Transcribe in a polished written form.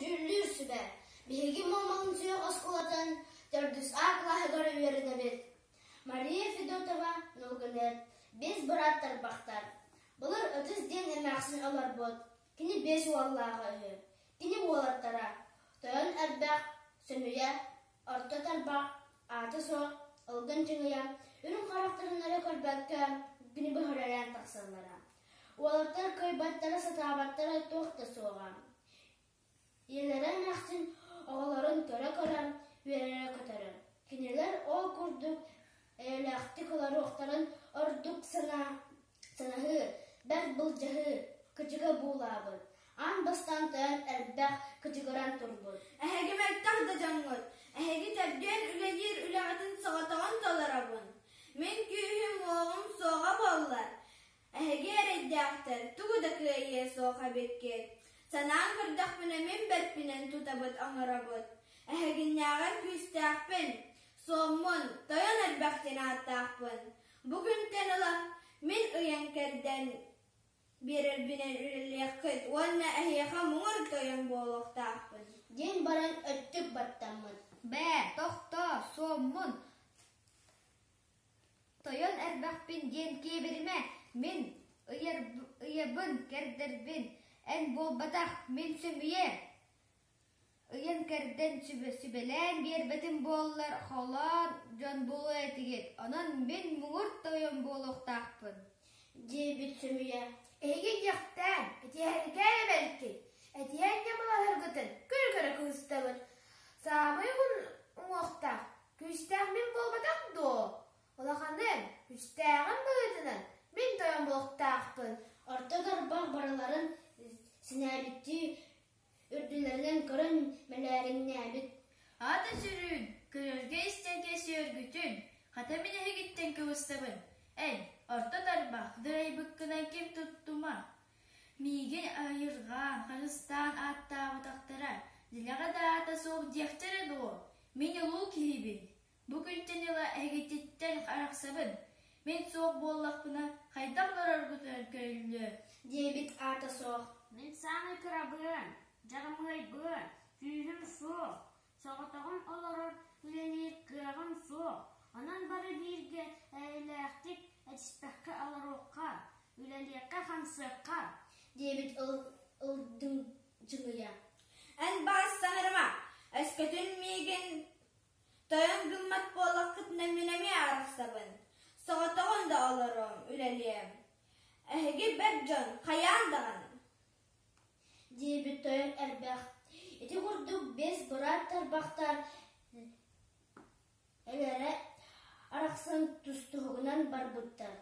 дьүүллүүр сүбэ. Биһиги Муомалын сүһүөх оскуолатын төрдүс А кылааһыгар үөрэнэбит. Мария Федотова, Нулгынет, биэс быраат тарбахтар. Былыр Ытыс диэн эмээхсин олорбут. Кини биэс уоллааҕа үһү. Кини уолаттара Тойон Эрбэх, Сөмүйэ, Орто Тарбах, аата суох, ылгын чыҥыйа, үрүҥ харахтарын эрэ көрбөккө, күнү быһа тахсаллара. Уолаттар кыайбаттара, сатаабаттара туох да суоҕа. Ийэлэрэ эмээхсин оҕолорун көрө-көрө үөрэрэ-көтөрө. Кинилэр ол курдук эйэлээхтик олоруохтарын ордук санаһыы, бэрт былдьаһыы, кыдьыга буулаабыт. Аан бастаан тойон элбэх кыдьыгыран турбут. Эһиги мөлтөх да дьоҥҥут, эһиги төрдүөн үлэлиир үлэҕитин соҕотоҕун толоробун. Мин күүһүм-уоҕум суоҕа буоллар, Эһиги эрэйдээхтэр тугу да кыайыа суох эбиккит. Санаан көрдөхпүнэ мин бэрпинэн тутабыт оҥоробут. Эһигиннээҕэр күүстээхпин, суоммун, тойон элбэхтин ааттаахпын. Бу күнтэн ыла мин ыйан кэрдэн биэрэрбинэн үлэлиэххит уонна эһиэхэ муҥур тойон буолуохтаахпын диэн баран өттүк баттаммыт. Бээ, тохтоо, суоммун, Тойон эрбэхпин диэн киэбиримэ, мин ыйабын кэрдэрбин, эн буолбатах, мин сөмүйэ ыйан кэрдэн сүбэлээн биэрбэтим буоллар холоон дьон буолуо этигит, онон мин муҥур тойон буолуохтаахпын диэбит сөмүйэ. Эһиги диэхтээн, этиэһэрикээн эбэлкит, этиһэн ньамалаһаргытын көрө-көрө кыыстабыт. Саамай уһун уҥуохтаах Күүстээх мин буолбатах дуо? Улаханым, күүстээҕим быһыытынан мин тойон буолуохтаахпын. Орто тарбах барыларын сэнээбиттии үрдүлэринэн көрөн мэлээриҥнээбит. Аата сүрүүн, көрөргө-истэргэ сүөргүтүн, хата мин эһигиттэн кыбыстабын. Эн, орто тарбах, дырайбыккынан ким туттума. Миигин айырҕаан, харыстаан ааттаабатахтара, дэлэҕэ да аата суох диэхтэрэ дуо? Мин улуу киһибин, бу күнтэн ыла эһигититтэн арахсабын, мин суох буоллахпына хайдах олороргутугар көрүллүө диэбит аата суох. Мин саамай кырабыан, дьарамыайбыан, күүһүм суох, соҕотоҕун олорор үлэлиир кыаҕым суох, онон бары бииргэ эйэлээхтик этиспэккэ олоруохха, үлэлиэххэ-хамсыахха диэбит ылдьыҥыйа. Эн баҕас саҥарыма, өскөтүн миигин тойон гыммат буоллаххытына мин эмиэ арахсабын, соҕотоҕун да олоруом, үлэлиэм. Эһиги бэрт дьон хайаан даҕаны диэбит тойон эрбэх. Ити курдук биэс быраат тарбахтар элэрэ арахсан тустуһугунан барбыттар.